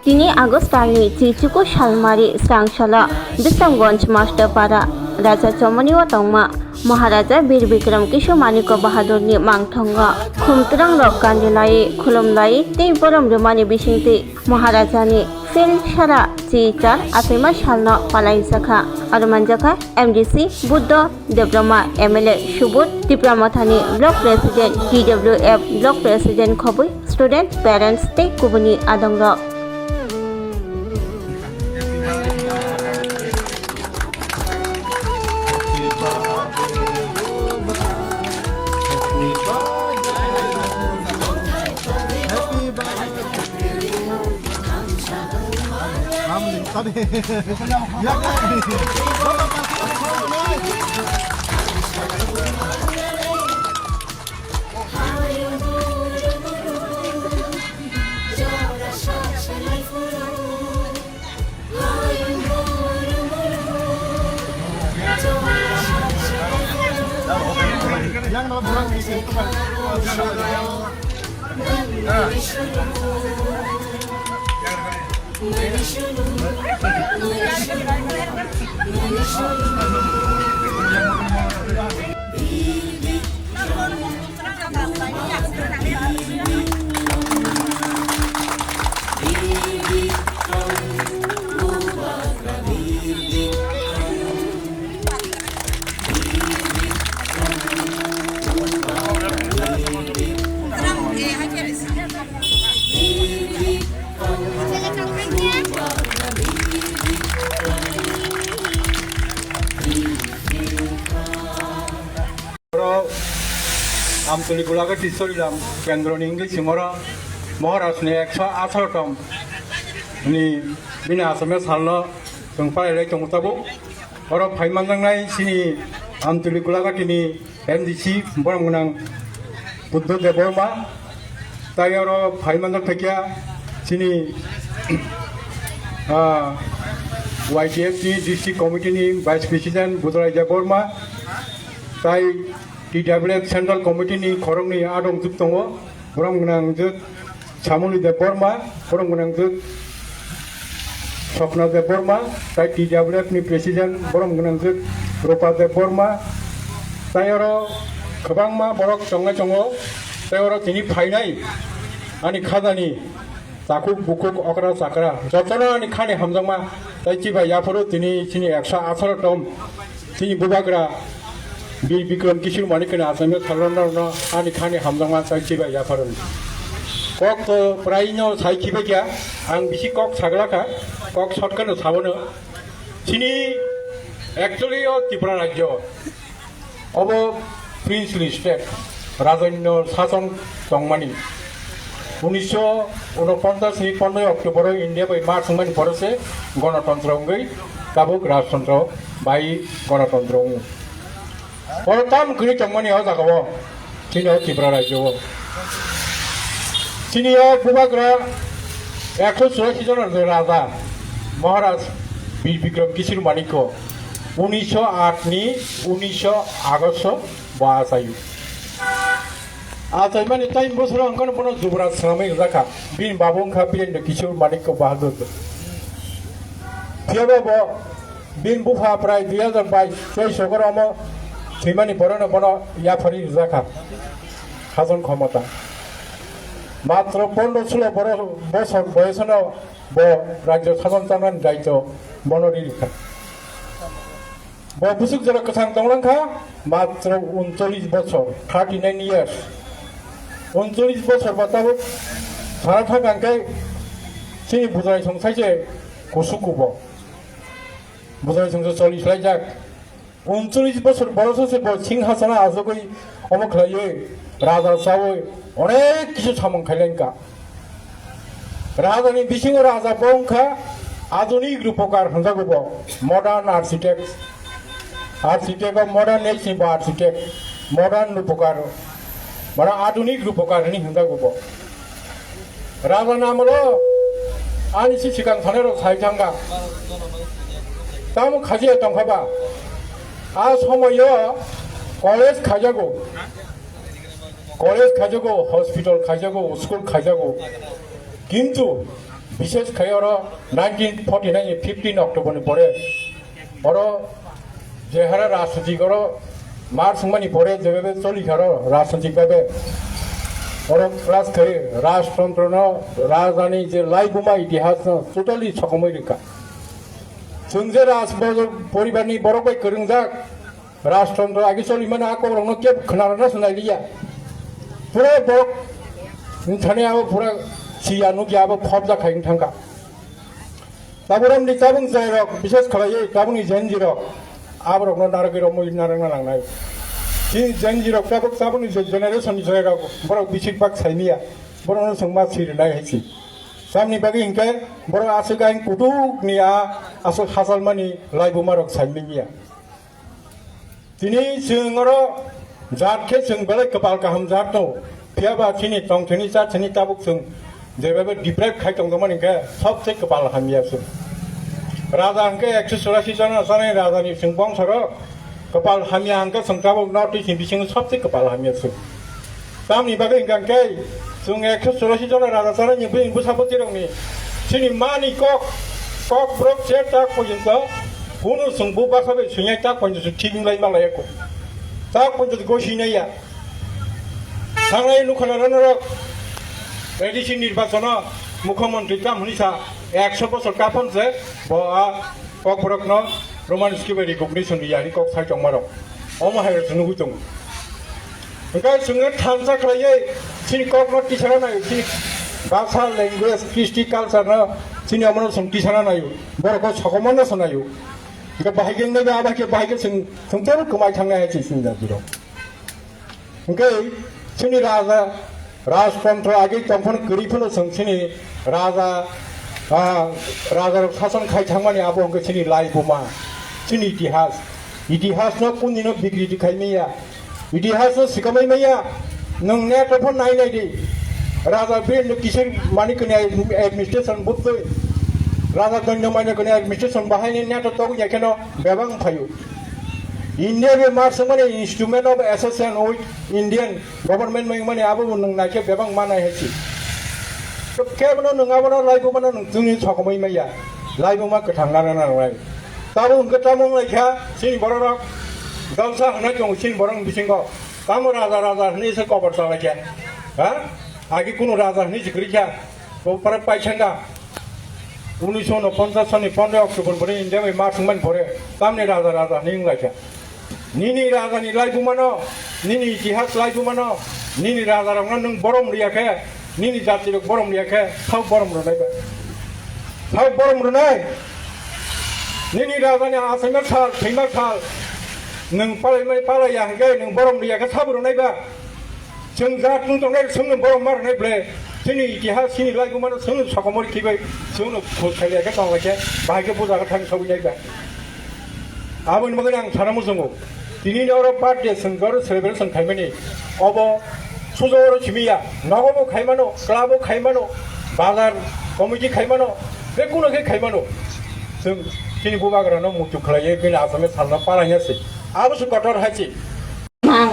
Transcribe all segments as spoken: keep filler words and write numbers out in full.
Tini August talni chichuku salmari srangsalo Bisramganj Master Para Raja Chomoni o tongma Maharaja Bir Bikram Kishore Manikya Bahadurni mangthongo khumtwrangrok kandilai, khulumlai tei borom rwmani bisingtwi Maharajani Phil Sara Chichar achaima salno palaijakha. Aro manjakha M D C Buddha Debbarma, M L A Subodh Tipra Mothani, Block President, T W F Block President khobwi, student, parents tei kubuni adongrok. Oro Amtuli Golagati Sorilam Kendroni wngwi chwng oro Maharajni ekso atharo tom ni bini achaima salno chwng palai lai tongo tabuk. Oro phai manjaknai chini Amtuli Golagatini M D C borok gwnang Buddha Debbarma, tai oro phai manjak phaikha chini, ah, Y T F ni District Committee ni Vice President Budalai Debbarma, tai T W F Central Committee ni khoroknwi adong juk tongo, borok gwnang juk Samuli Debbarma, borok gwnang juk Swapna Debbarma, tai T W F ni President, borok gwnang juk Rupa Debbarma, tai oro kwbangma borok tongnai tongo, tai oro tini phainai ani khajani takhuk bukhuk okra chakra jotono ani khani hamjakma, tai chibai yaphuru tini chini ekso atharo tom Chini bubagra Bir Bikram Kishore Manikya ni achaima salno norokno ani khani hamjakma sai chibai yapharwng. Kok to praino sai khibaikha, ang bisi kok saglakha, kok shortcut no sabono. Chini actually o Tripura rajyo, obo princely state, rajanyo sason tongmani. Unisho unoponchas ni pondroi October o India bai ma thwngmani pore se gonotontro wngwi tabuk rajtontro bai gonotontro wngo. Oro tam kwrwi tongmani o jaga o, chini o Tripura rajyo o. Chini o bubagra ekso churasi jona raja Maharaj Bir Bikram Kishore Manikya unisho aat ni unisho August o bo achaio. Achaimani tai bosoro hwnkheno bono Jubraj swnamwi rwjakha. Bini babo wngkha Birendra Kishore Manikya Bahadur. Phiyaba bo bini bupha prai dui hazar bais choi sogoro omo thwimani borokno bono yapharwi rwjakha. Hajon khomota. Matro pondro sulo boro-, bosor boyosno bo rajyo sason chanani daityo bono ri rwkha. Bo bwswk jora kwchang tonglang kha, matro uncholish bochor, thirty nine years. Uncholish bochor ba tabuk sara thang kha hwnkhe chini bujai song sai se kusu kubo. Bujai song se cholish laijak. Uncholish bochor borok se bo singha sana achugwi omo khlaiwi raja chawi onek kisu samung khailai kha. Raja ni bisingo raja bo wngkha adunik rupokar hwnjago bo, modern architect. Architect o modern age ni bo architect, modern rupokar, mane adunik rupokar hwnwi hwnjago bo. Raja ni amolo ani si sikang thane rok sai thangkha. Tamo khajiya tongkha ba. A somoyo college khaijago. College khaijago, hospital khaijago, school khaijago. Kintu Bishesh khai oro nineteen forty nine ni fifteen October ni pore oro jehara rajnitik oro mar sungmani pore jebebe choli kharo rajnitik bebe oro class khai rajtantro no rajani je laibuma itihas no totally sokomoi rikha. Chwng je raj poribar ni borok bai kwrwngjak, rajtantro agi choli mano a kokrok no kebo khwnarwna swnailiya. Pura borok thani abo pura siya nukya abo khobjak khai thangkha. Taburamni tabung jairok, bises khlaiwi tabungni Gen Z rok, aborokno narwgwi romwi narwkna nangnai. Chini Gen Z rok tabuk tabukni je generation ni jairok, borok bisik bak saimiya, borokno chwng ma swi rwnai hai si. Tamni bagwi hinkhe borok aswk aing kutukni a aswk hasalmani laibumarok saimanya. Tini chwng oro jat khe chwng belai kwpal kaham jat tongo. Phiya ba chini tongthani chathani tabuk chwng jebebe deprive khai tongjakmani hwnkhe sobse kwpal hamya chwng. Raja hwnkhe ekso churasi jona chanai rajani chwng bongsoro kwpal hamya hwnkhe chwng tabuk North East ni bisingo sobse kwpal hamya chwng. Tamni bagwi hwnkha khe chwng ekso churasi jona raja chanai ni bini bwsa bwtwi rokni chini mani kok, kok borok se tak porjonto kunu chwng bu bwsa bai swinai tak porjonto thik wng lai ma lai ya kho. Tak porjonto gosi nai ya. Thangnai nukha na rw norok A D C nirbachono mukhyamantri tam hwnwi sa ekso bosor kaphon se bo a kok borokno Roman script bai recognition rwya hwnwi kok sai tongmarok. Omo hai rok nugwi tongo. Hwnkhe chwngno thansa khlaiwi chini kokno tisana naio, chini bhasha, language, kristi, culture no chini omono chwng tisana naio, borokno sokomorno swnaio. Hwnkhe bahai khe wngwi abo hai khe bahai khe chwng, chwng teibo kwmai thangnai hai se chini jati rok. Hwnkhe chini raja, rajtantro agi tongphano kwrwi phano chwng chini raja, ah, rajarok sason khai thangmani abo hwnkhe chini laibuma, chini itihas. Itihasno kunino bikriti khai manya. Itihasno sikamai manya. Nwng neto phano nai nai di. Raja Birendra Kishore Manikni administration butwi. Raja Danya Manikni administration bahaini neto togwi ya kheno bebak phaio. India be mar sengmani instrument of association with Indian government mani abo bo nwng naikhe bebak manai hai si. To kebono nwng abono laibumano nwng chwngni sokomoi maya. Laibuma kwthang nana nangnai. Tabo hwnkhe tamo wnglaikha chini bororok jalsa hwnwi tongo chini borokni bisingo. Tamo raja raja hwnwi se kobor chalaikha. Ha? Agi kunu raja hwnwi se kwrwikha. Bo pore paisanga. Unisho unoponchas soni pondroi October pore India bai ma thwngmani pore. Tamni raja raja hwnwi wnglaikha. Nini rajani laibumano, nini itihas laibumano, nini rajarokno nwng borom riya khe, nini jatirok borom riya khe, thao borom rwnai ba? Thao borom rwnai? Nini rajani achaima sal, thwima sal, nwng palaimai palaiya hwnkhe nwng borom riya khe sabo rwnai ba? Chwng jat wng tongnai, chwngno borom ma rwnai ble, chini itihas, chini laibumano chwngno sokomori khibai, chwngno khus khailiya khe tonglaikhe, bahai khe bujago thang sogwi nai ba? Aboni bagwi ang sana muchungo. Tini ni oro birthday chwng oro celebration khaimani. Obo sujo oro simi ya. Nogo bo khaimano, club o khaimano, bazar committee khaimano, je kuno khe khaimano. Chwng chini bubagrano muitu khlaiwi bini asomni salno palangya se. Abo se kotor hai se. Nang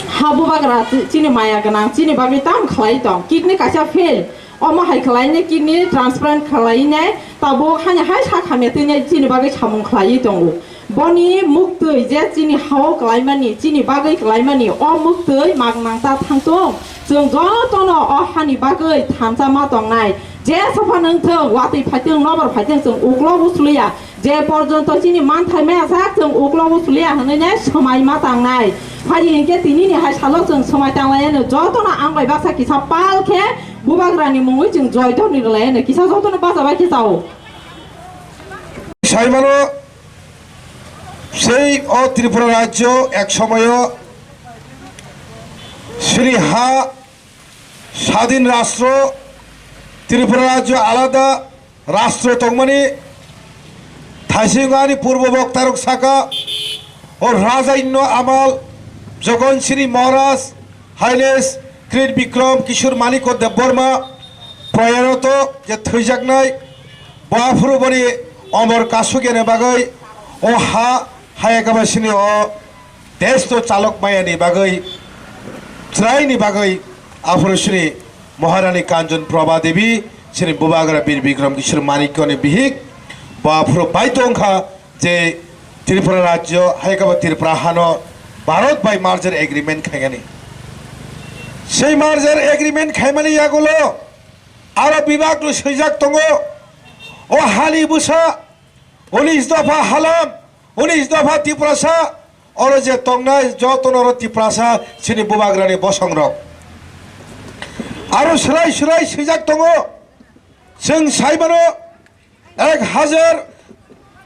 ha bubagra chi-, chini maya gwnang, chini bagwi tam khlai tong. Kidney kaisa fail. Omo hai khlainai kidney transplant khlainai tabuk haino hai sak hamya teinai chini bagwi samung khlaiwi tongo. Boni muktwi je chini hao klaimani, chini bagwi klaimani, o muktwi mak nang ta thangtung. Chwng jotono o hani bagwi thansa ma tongnai. Je sopha nangthung, watwi phaithung, nobor phaithung, chwng uklogo suliya. Je porjonto chini manthai maya sak chwng uklogo suliya hwnwi ne swmai ma tangnai. Phai hinkhe tini ni hai salo chwng swmai tanglai ano jotono ang bai baksa kisa pal khe bubagrani mungwi chwng joy toni rwlai ano kisa jotono bacha bai khe chao. Saimano sei o Tripura rajyo ek somoyo sini ha sadin rastro Tripura rajyo alada rastro tongmani thaising ani purbo boktarok saka o rajainno amal jogon sini Maharaj Highness Krit Bikram Kishore Manikya Debbarma proyaroto je thwijaknai bo aphuru boni omor kasugene bagwi o ha hayakaba sini o desh to chalok mayani bagwi chwraini bagwi aphuru sini Maharani Kanchon Prabha Devi Chini Bubagra Bir Bikram Kishore Manikyani bihik, bo aphuru baidhyo wngkha je Tripura rajyo, hai khe bo Tripura hano Bharat bai merger agreement khaigani. Sei merger agreement khaimani yagulo aro bibak no swijak tongo, o hani bwsa, unis dopha halam, unis dopha Tiprasa, oro je tongnai jotono oro Tiprasa chini Bubagrani bosongrok. Aro swrai swrai swijak tongo, chwng saimano ek hajar,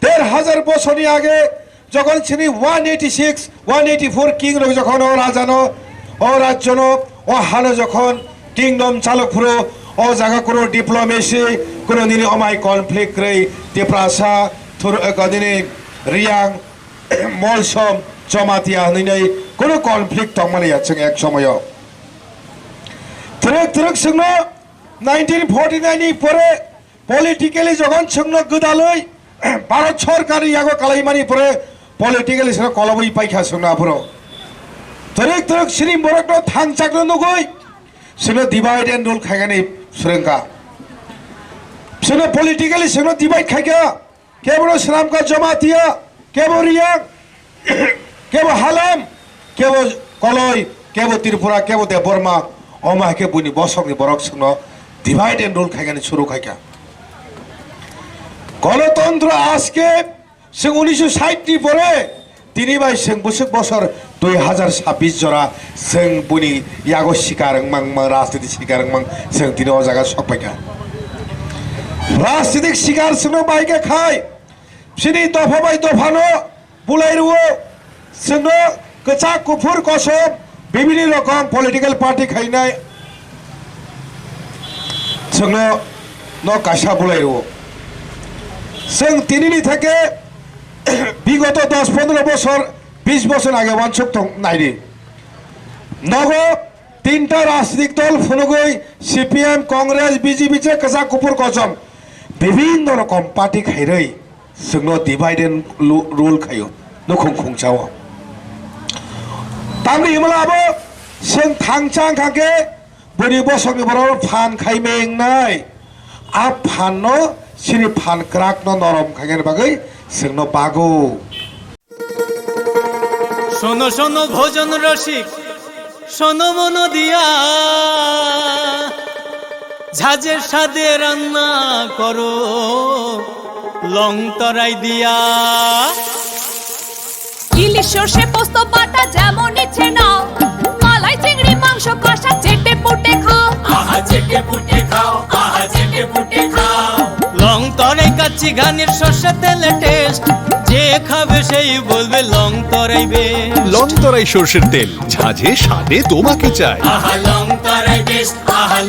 der hajar bosorni age jokhon chini one eighty six, one eighty four king rok jokhon o rajano, o rajyono, o hano jokhon kingdom chalok phuru, o jaga kuno diplomacy, kuno nini omai conflict kwrwi Tiprasa, Thur-, eh, nini Riyang, Molsom, Jamatia hwnwi nai kuno conflict tongmani ya chwng ek somoyo. Twrwk twrwk chwngno nineteen forty nine ni pore politically jokhon chwngno gwdalwi Bharat Sorkarni yago kalaimani pore politically chwngno kolobwi paikha chwngno aphuru. Twrwk twrwk chini borokno thangchakno nugwi chwngno divide and rule khaigani swrwngkha. Chwngno politically chwngno divide khaikha. Kebo no swnamkha Jamatia, kebo Riyang, kebo Halam, kebo Koloi, kebo Tripura, kebo Debbarma, omo hai khe buini bosongni borok chwngno divide and rule khaigani suru khaikha. Ganatantra aske chwng unisho sait ni pore tini bai chwng bwswk bosor dui hazar sabbish jora chwng buini yago sikar wngmang, wngmang, rajniti sikar wngmang chwng tini o jaga sok paikha. Rajnitik sikar chwngno bai khe khai, chini dopha bai dophano bulai rwo, chwngno kwchak kuphur kosom bibini rokom political party khainai chwngno no kaisa bulai rwo. Chwng tinini theke bigoto dos pondro bosor, bis bosor age wansuk tong naidi. Nogo tinta rajnitik dol phunugwi C P M, Congress, B J P je kwchak kuphur kosom bibinno rokom party khairwi chwngno divide and lu-, rule khaio, nukhung khungchao. Tamni himla abo chwng thangchang kha khe bwrwi bosongni borok phan khai mengnai. A phanno chini phan kwrakno norom khainani bagwi chwngno bago. শোনো শোনো ভোজন রসিক, শোনো মন দিয়া, ঝাঁঝের স্বাদে রান্না করো লং তরাই দিয়া। ইলিশ সর্ষে পোস্ত বাটা যেমন ইচ্ছে নাও, মালাই চিংড়ি মাংস কষা চেটে পুটে খাও। আহা চেটে পুটে খাও, আহা চেটে পুটে খাও। লং তরাই কাচ্চি ঘানির সর্ষে তেলে টেস্ট, যে খাবে সেই বলবে লং তরাই বেস্ট। লং তরাই সর্ষের তেল, ঝাঁঝে স্বাদে তোমাকে চাই। আহা লং তরাই বেস্ট, আহা